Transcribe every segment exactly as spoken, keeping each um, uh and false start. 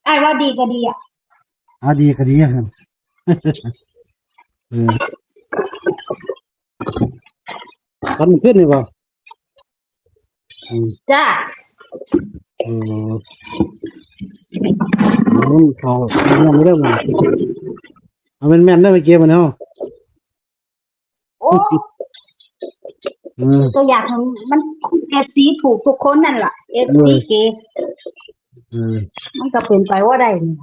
อ้ายว่าดีก็ดีอ่ะ เอาดีก็ดีอะครับ เออ ฝันขึ้นนี่บ่อืม จ้า เออมันเขาเรื่องเรื่องมาเอาแม่นแม่นได้ไปเกมมันเนาะ โอ้ อืม ก็อยากให้มันเอฟซีถูกทุกคนนั่นแหละเอฟซีเก เออ มันก็เป็นไปว่าได้นี่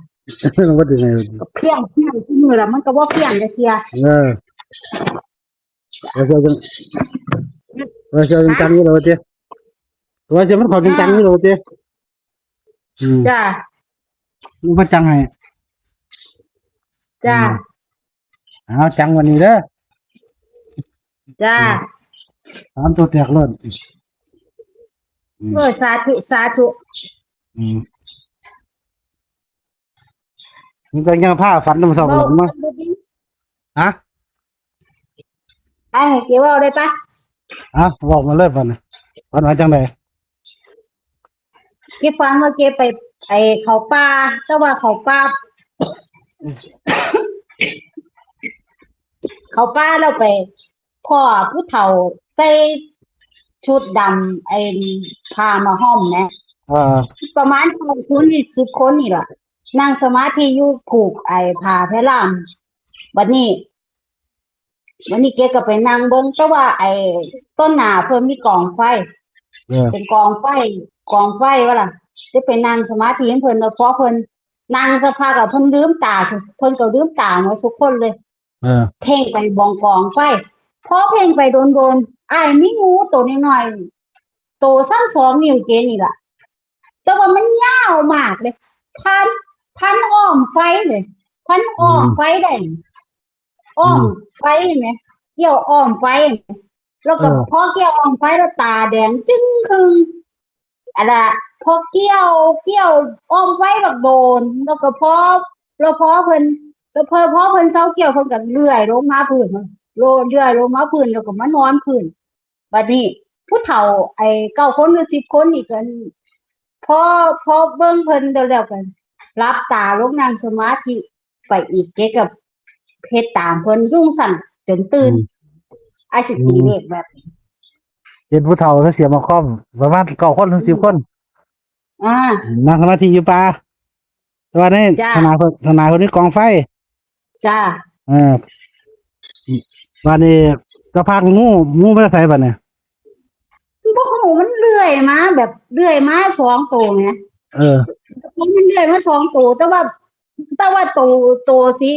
ว่าจะไง ก็เพี้ยงเพี้ยงชื่อมือละมันก็ว่าเพี้ยงเลยเทีย เออว่าจะยังว่าจะยังจังอยู่เลยเจ๊ว่าจะมันขอจังจังอยู่เลยเจ๊อืม จ้า มันก็จังให้ จ้า อืม เอาจังวันนี้เด้อ จ้า สามตัวแตกเลยอืม เออสาธุสาธุ อืมมันก็ยังผ้าฝันน้ำสอง เว้า หลังมาฮะ ไอ้เก๋เว่าได้ปะ ฮะบอกมาเลยฝันน่ะฝันว่าจังได เก๋ฟังว่าเก๋ไปไอ้เขาป่าแต่ว่าเขาป่า เขาป่าเราไปพ่อผู้เฒ่าใส่ชุดดำไอ้ผ้ามาห้อมนะ เออ ประมาณเก้าคนนี่สิบคนนี่แหละนั่งสมาธิอยู่ผูกไอ้ผ้าแพร่ล่ามบัดนี้บัดนี้เก๋ก็ไปนั่งเบิ่งแต่ว่าไอ้ต้นหนาเพิ่นมีกองไฟ เออ เป็นกองไฟ กองไฟว่าล่ะจะไปนั่งสมาธิให้เพิ่นแล้วพอเพิ่นนั่งสักพักอะเพิ่นลืมตาเพิ่นก็ลืมตาหมดทุกคนเลย เออ เพ่งไปบองกองไฟพอเพ่งไปโดนๆอ้ายมีงูตัวน้อยๆตัวซ้ำสองนิ้วเก๋นี่ล่ะ แต่ว่ามันยาวมากเลยพันพันอ้อมไฟเลยพันอ้อมไฟได้อ้อมไฟไหมเกี่ยวอ้อมไฟไหมแล้วก็พอเกี่ยวอ้อมไฟแล้วตาแดงจึ้งครึ่ง อันน่ะพอเกี่ยวเกี่ยวอ้อมไว้บักโดน แล้วก็พอแล้วพอเพิ่นแล้วพอพอเพิ่นเซาเกี่ยวเพิ่นก็เลื่อยลงมาพื้นโลดเลื่อยลงมาพื้นแล้วก็มานอนพื้นบัดนี้ ผู้เฒ่าไอ้เก้าคนหรือสิบคนนี่ก็พอพอเบิ่งเพิ่นแล้วแล้วก็หลับตาลงนั่งสมาธิไปอีกเก๋ก็เฮ็ดตามเพิ่นอยู่จั่งซั้นจนตื่น อืม อ้ายสิตีเลขแบบนี้ เป็นผู้เฒ่าแล้วเสียมาคอมประมาณเก้าคนถึงสิบคน อ่า นั่งสมาธิอยู่ป่าแต่ว่านี่ จ้า ทนายคนทนายคนนี้กองไฟ จ้า เออวันนี้ก็พักงูงูไม่ใส่บัดเนี่ย บ่ฮู้มันเลื่อยมาแบบเลื่อยมาสองตัวไง เออ มันเลื่อยมาสองตัวแต่ว่า แต่ว่าตัวตัวสี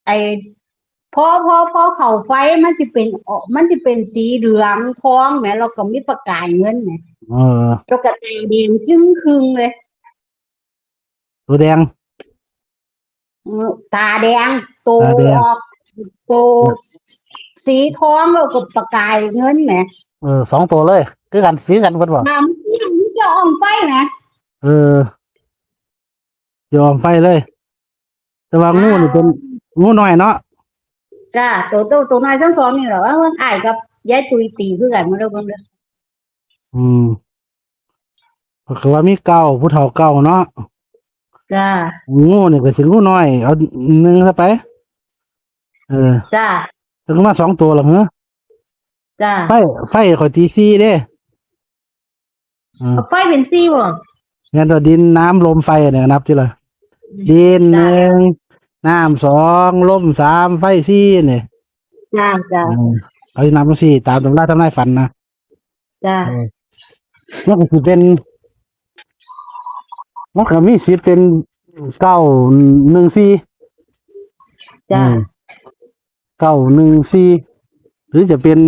ไอ้พอพอพอเข้าไฟมันสิเป็นออกมันสิเป็นสีเหลืองทองแหมแล้วก็มีประกายเงินแหม เออ แล้วก็ตาแดงจึ้งครึ่งเลย ตัวแดง เออตาแดงตัว ตาแดง ออกตัวสีทองแล้วก็ประกายเงินแหม เออสองตัวเลยคือกันสีกันเพิ่นบอก น้ำเที่ยงมันจะออกไฟนะ เออ ยอมไฟเลย แต่ว่างูนี่เป็น อ่า งูน้อยเนาะ จ้าตัวโตตัวน้อยทั้งสองนี่แหละว่ามันอ้ายกับยายตุยตีคือกันมาแล้วเบิ่งเด้อ อืมก็คือว่ามีเก้าผู้เฒ่าเก้าเนาะ จ้า งูนี่ก็สิงูน้อย เอาหนึ่งซะไป เออ จ้า แล้วก็มาสองตัวละเหรอ จ้า ไฟไฟข่อยตีสี่เด้ อืม เอาไฟเป็นสี่บ่ งั้นตัวดินน้ำลมไฟเนี่ยนับทีละดินหนึ่งน้ำสองลมสามไฟสี่เนี่ย จ้าจ้า อืมเขาจะนับสี่ตามตำราทำนายฝันนะ จ้า เออมันก็คือเป็นมันก็มีสิทธิ์เป็นเก้าหนึ่งสี่ จ้า อืมเก้าหนึ่งสี่หรือจะเป็น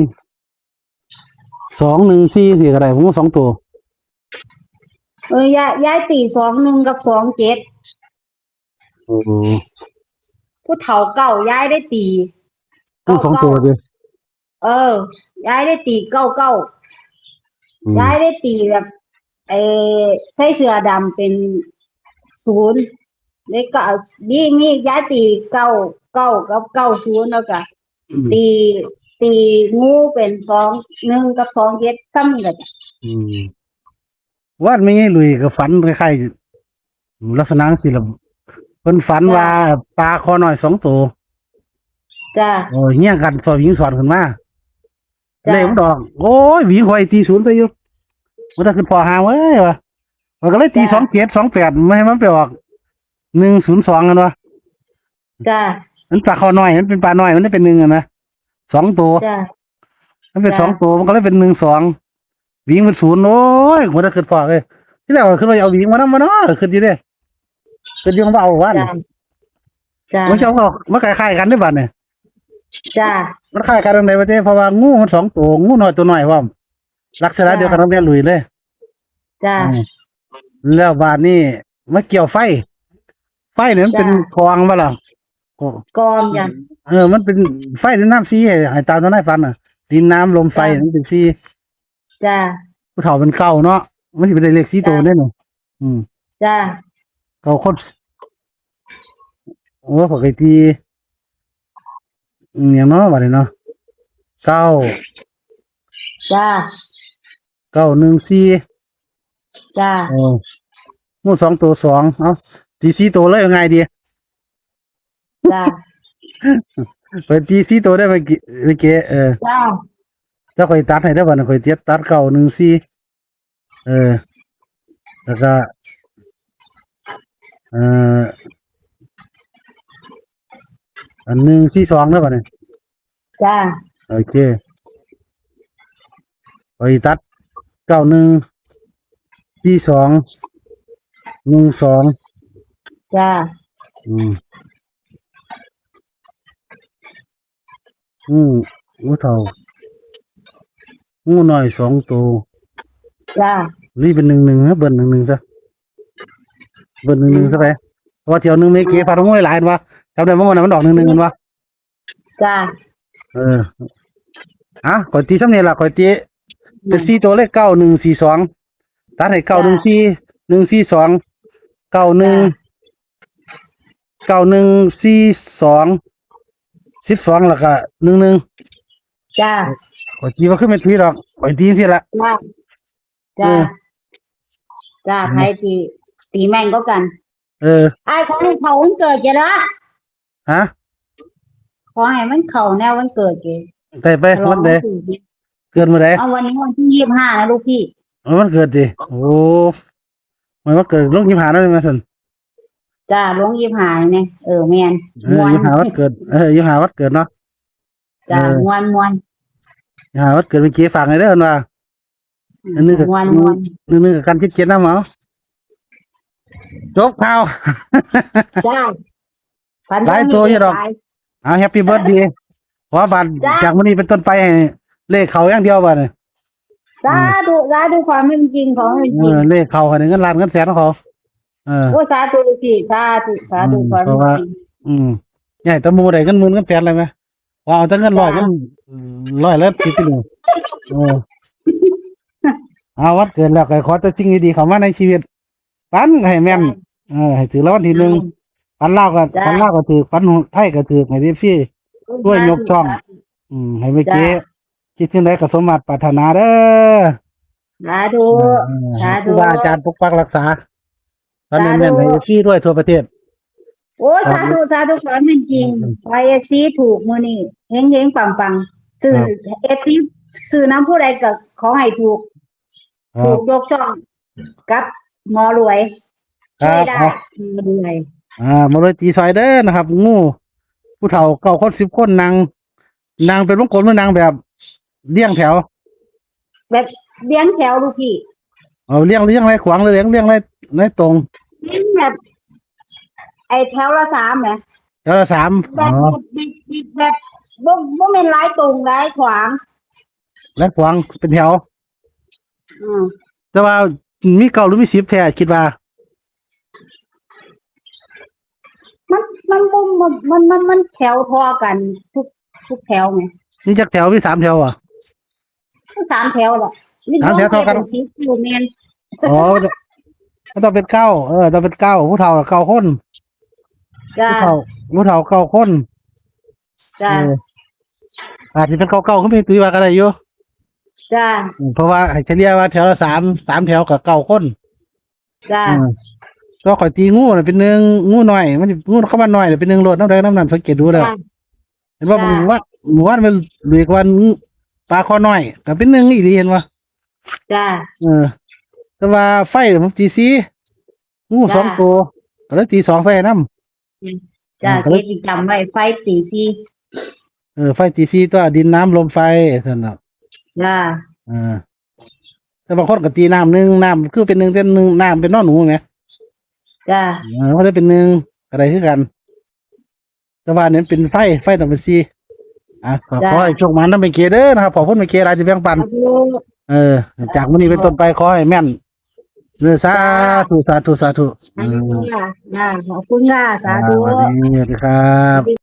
สองหนึ่งสี่สี่ก็ได้ผมว่าสองตัว เออยายยายตีสองหนึ่งกับสองเจ็ด โอ้โห ผู้เฒ่าเก้ายายได้ตี ทั้งสองตัวเลย เออ ยายได้ตีเก้าเก้า อืม ยายได้ตีแบบเออใส่เสื้อดำเป็นศูนย์แล้วก็เอามีมียายตีเก้าเก้ากับเก้าศูนย์แล้วก็ อืม ตีตีงูเป็นสองหนึ่งกับสองเจ็ดซ้ำนี่แหละจ้ะ อืมวันไม่ใช่ลุยก็ฝันคล้ายๆลักษณะสิละ เพิ่นฝัน จ้า ว่าปลาคอน้อยสองตัว จ้า โอ้ย เฮี้ยงกัน สอบหญิงสอนขึ้นมา จ้า เลขมันออก โอ้ย หญิงข่อยตีศูนย์ไปอยู่ มันจะขึ้นพอหางเว้ยวะ มันก็เลยตี จ้า สองเจ็ด สองแปด ไม่ให้มันไปออก หนึ่งศูนย์สอง กันวะ จ้า มันปลาคอน้อย มันเป็นปลาน้อย มันได้เป็นหนึ่งอะนะ สองตัว จ้า มันเป็น จ้า สองตัว มันก็เลยเป็น หนึ่งสอง หญิงเป็นศูนย์ โอ้ย มันจะขึ้นพอเลย ที่แรกก็ขึ้นว่าเอาหญิงมานำมาเนาะ ขึ้นอยู่เด้ ขึ้นอยู่ว่าเอาวัน จ้า จ้า มันเจ้าก็มาคล้ายๆกันเด้บัดนี่ จ้า มันคล้ายกันตรงไหนวะเจ้ เพราะว่างูมันสองตัว งูน้อยตัวน้อยพร้อม ลักษณะ จ้า เดียวกันกับแม่ลุยเลย จ้า อืม แล้วบาดนี้มาเกี่ยวไฟ ไฟเนี่ยมันเป็น จ้า กองบ่ล่ะ กองจ้ะ เออ มันเป็นไฟในน้ำสี ให้ ให้ตามตัวในฝันน่ะ ดินน้ำลมไฟ จ้ะ มันเป็นสี จ้ะ ผู้เฒ่าเป็นเก้าเนาะ มันสิเป็นเลขสี่ตัว จ้ะ เด้เนาะ อืม จ้ะ เก้าคน โอ้ ปกติ อืม อย่างเนาะ บัดนี้เนาะ เก้า จ้ะ เก้าหนึ่งสี่ จ้ะ โอ้ งูสองตัวสอง เอ้า ตีสี่ตัวเลย ง่ายดี จ้ะ ไปตีสี่ตัวได้เมื่อกี้ เมื่อกี้ เออ จ้ะ แล้วข่อยตัดให้ได้บ่เนี่ย ข่อยเจ็ดตัดเก้าหนึ่งสี่ เออ แล้วก็ เอ่อ อันหนึ่งสี่สองได้บ่เนี่ย จ้า โอเค ข่อยตัด เก้าหนึ่ง สี่สอง หนึ่งสอง จ้า อืม อืม งูเฒ่า งูน้อยสองตัว จ้า นี่เป็นหนึ่งหนึ่งนะ เบิ้ลหนึ่งหนึ่งซะ เบิ้ลหนึ่งหนึ่งซะไป เพราะว่าเที่ยวหนึ่งเมื่อกี้ฝันว่างูหลายๆ เห็นปะ จำได้ว่ามันมันออกหนึ่งหนึ่ง เห็นปะ จ้า เออ อ่ะ ข่อยตีซ้ำนี่ล่ะ ข่อยตี เป็นสี่ตัวเลข เก้าหนึ่งสี่สอง ตัดให้ จ้า เก้าหนึ่งสี่ หนึ่งสี่สอง เก้าหนึ่ง จ้า เก้าหนึ่งสี่สอง สิบสอง แล้วก็ หนึ่งหนึ่ง จ้า ข่อยตีว่าขึ้นเป็นผีดอก ข่อยตีสิละ จ้า จ้า เออ จ้า อืม ไผสิตีแม่นกว่ากัน เออ อ้าย ขอให้เข้าวันเกิดเจ้าเด้อ ฮะ ขอให้มันเข้าแนววันเกิดเจ้า ได้ไป ฉลอง วันใด วันเกิดเจ้า เกิดมื้อใด เอาวันนี้วันที่ยี่สิบห้านะลูกพี่ เอาวันเกิดสิ โอ้ มันวันเกิดลงยี่สิบห้าแล้วแม่นบ่ซั่น จ้า ลงยี่สิบห้าเนี่ย เออ แม่น เออ ม่วน ยี่สิบห้าวันเกิด เออ ยี่สิบห้าวันเกิดเนาะ จ้า เออ ม่วน ม่วน ยี่สิบห้าวันเกิดเมื่อกี้ฝากให้เด้อเพิ่นว่า อืม อันนึงก็ ม่วน ม่วน อันนึงก็กันคิดเกียจนำเอา จบข่าว จ้า ฝัน หลายตัวอยู่ดอก หลาย เอา Happy Birthday ขอบัตร จ้า จากมื้อนี้เป็นต้นไปให้เลขเข้าอย่างเดียวบัดนี้ สาธุ อืม สาธุ ความเป็นจริง ความเป็นจริง เออ เลขเข้าให้ได้เงินล้านเงินแสนของเขา เออ โอ้ สาธุพี่ สาธุ สาธุ อืม ความเป็นจริง เพราะว่า อืม ใหญ่แต่หมู่ได้เงินหมื่นเงินแสนเลยไหม ว่าเอาแต่เงินร้อย จ้า เงิน อืม ร้อยละสิบกิโล เออ เอา วันเกิดแล้วก็ขอแต่สิ่งดีๆเข้ามาในชีวิต ฝันให้แม่น จ้า เออ ให้ถือรางวัลที่หนึ่ง อืม ฝันลาวก็ จ้า ฝันลาวก็ถืก ฝันไทยก็ถืก ให้เอฟซี โอ้ย ด้วยยกช่อง สาธุ อืม ให้แม่เก๋ จ้า คิดสิ่งใดก็สมหวังปรารถนาเด้อ สาธุ เออ เออ ให้ สาธุ ครูบาอาจารย์ปกปักรักษา ฝันแม่นๆ สาธุ ให้เอฟซี ด้วยทั่วประเทศ โอ้ ครับ สาธุ สาธุ ขอให้เป็นจริง อืม ขอให้เอฟซี ถูกมื้อนี้ เฮงๆ ปังๆ ซื้อ ครับ เอฟซี ซื้อนำผู้ใดก็ขอให้ถูก ครับ ถูกยกช่อง กับหมอรวย ครับ ช่วยได้ เอา หมอรวย อ่า หมอรวยตีซอยเด้อนะครับ งู ผู้เฒ่าเก้าคนสิบคนนั่ง นั่งเป็นวงกลมหรือนางแบบเรียงแถว แบบเรียงแถวลูกพี่ เอาเรียง เรียงไล่ขวางหรือเรียง เรียงไล่ ไล่ตรง เรียงแบบ ไอ้แถวละสามไหม แถวละสาม แบบ อ๋อ แบบ แบบ แบบ บ่ บ่แม่นไล่ตรงไล่ขวาง ไล่ขวางเป็นแถว อืม แต่ว่ามีเก้าหรือมีสิบแท้คิดว่า มัน มันบ่ มัน มัน มัน มันแถวเท่ากันทุก ทุกแถวไง มีจักแถว มีสามแถวอ่ะ สามแถวแหละ สามแถวเท่ากัน มีรวมไปเป็นสิบอยู่แม่น อ๋อ ก็ต้องเป็นเก้า เออ ต้องเป็นเก้า ผู้เฒ่าเก้าคน จ้า ผู้เฒ่า ผู้เฒ่าเก้าคน จ้า เออ อาจจะเป็นเก้าเก้า ก็มีตุ้ยว่าก็ได้อยู่ จ้า อืม เพราะว่าให้เฉลี่ยว่าแถวละสาม สามแถวก็เก้าคน จ้า อืม ตัวข่อยตีงูน่ะเป็นหนึ่ง งูน้อย มันสิ งูเข้ามาน้อยน่ะเป็นหนึ่งโลด น้ำใดน้ำนั้นสังเกตดูแล้ว จ้า เห็นว่า จ้า หมู่บ้าน หมู่บ้านมันหลีกวันปลาคอน้อยก็เป็นหนึ่งอีหลี เห็นว่า จ้า เออ แต่ว่าไฟน่ะผมตีสี่ งู จ้า สองตัว ก็เลยตีสองใส่นำ อืม จ้า เออ ก็เลย เจ๊สิจำไว้ ไฟตีสี่ เออ ไฟตีสี่ตัว ดินน้ำลมไฟซั่นน่ะ จ้า เออ แต่บางคนก็ตีน้ำหนึ่ง น้ำคือเป็นหนึ่ง เป็นหนึ่ง น้ำเป็นนอหนูไง จ้า เออ มันได้เป็นหนึ่ง อะไรคือกัน แต่ว่าเน้นเป็นไฟ ไฟต้องเป็นสี่ อ่ะ ก็ จ้า ขอให้โชคหมานนำแม่เก๋เด้อนะครับ ขอบคุณแม่เก๋หลายที่แบ่งปัน สาธุ เออ จากมื้อนี้เป็นต้นไปขอให้แม่น เออ สาธุ จ้า สาธุ สาธุ อืม จ้า ขอบคุณค่ะ สาธุ อ่า สวัสดีครับ